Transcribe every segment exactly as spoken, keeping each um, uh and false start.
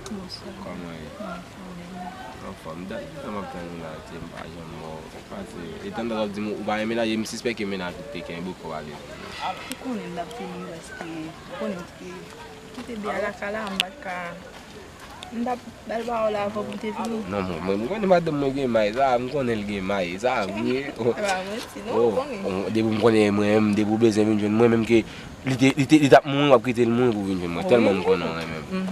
Bonswa. Kòman w ye? Anfòm, wi. Anfòm. Dat depi lè m ap tann ou la, tchè, m pa janm wè w. Pase, e tann w ap di m ou pa gen menaj, e m sispèk ke menaj ou te kenbe w kò w ale. Ou konnen m t ap vini, paske ou konnen m te kite Bea lakay la, m pa t ka, m t ap ba l pawòl avan pou m te vini. Non, mwen, mwen, m konnen madanm mwen gen may, sa, m konnen l gen may, sa, vre. E pa manti, non, ou konnen. Depi m konnen mwen menm, depi w bezwen vin jwenn mwen, menm ke Li te, li te, li t ap mouri, w ap kite l mouri pou vin jwenn mwen. Tèlman m konnen w renmen m.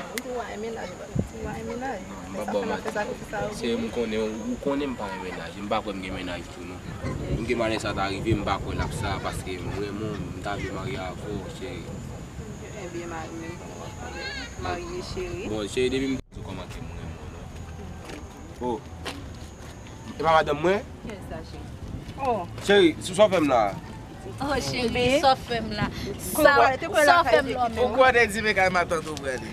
Ou di w pa gen menaj, ou pa gen menaj. Non, m p ap ba w manti. Se m konnen, ou konnen m pa gen menaj. M pa kwè m gen menaj tou, non. M gen malè sa ta rive, m pa kwè l ap sa, paske m renmen w, m ta vle marye avè w, cheri. Ebyen, marye, marye, cheri. Bon, cheri, depi m di w kòman ke m renmen w, non. Oh. E pa madanm mwen? Kiyès sa, cheri? Oh. Cheri, sa w fè m la? Oh, cheri, sa w fè m la? Sa, sa w fè m la? Ou kwè w te di men kay matant ou prale?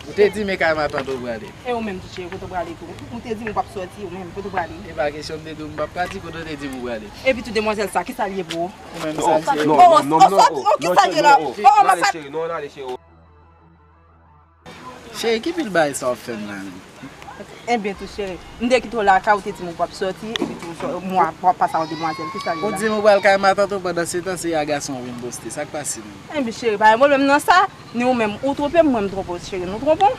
Ou te di men kay matant ou prale? E ou menm tou, cheri, kote w prale tou? Ou te di m ou p ap sòti, ou menm, kote w prale? E pa kesyon m te di w m p ap pati, kote w te di m ou prale? Epi tou demwazèl sa, kisa l ye pou ou? Ou menm sa l ye? Oh, non, non, non, non, oh, non, cheri, non, non, cheri, oh. Cheri, ki pil bagay sa w ap fè m la menm? Ebyen tou, cheri, m te kite w lakay, ou te di m ou p ap sòti, epi tou, mwen, w ap pase yon demwazèl, kisa l ye la? Ou di m ou pral kay matant ou, pandan se tan, se a gason w vin poste, sa k pase menm? Ebyen, cheri, pa gen pwoblèm nan sa, ni ou menm, ou twonpe m, mwen m twonpe w, cheri, nou twonpe w.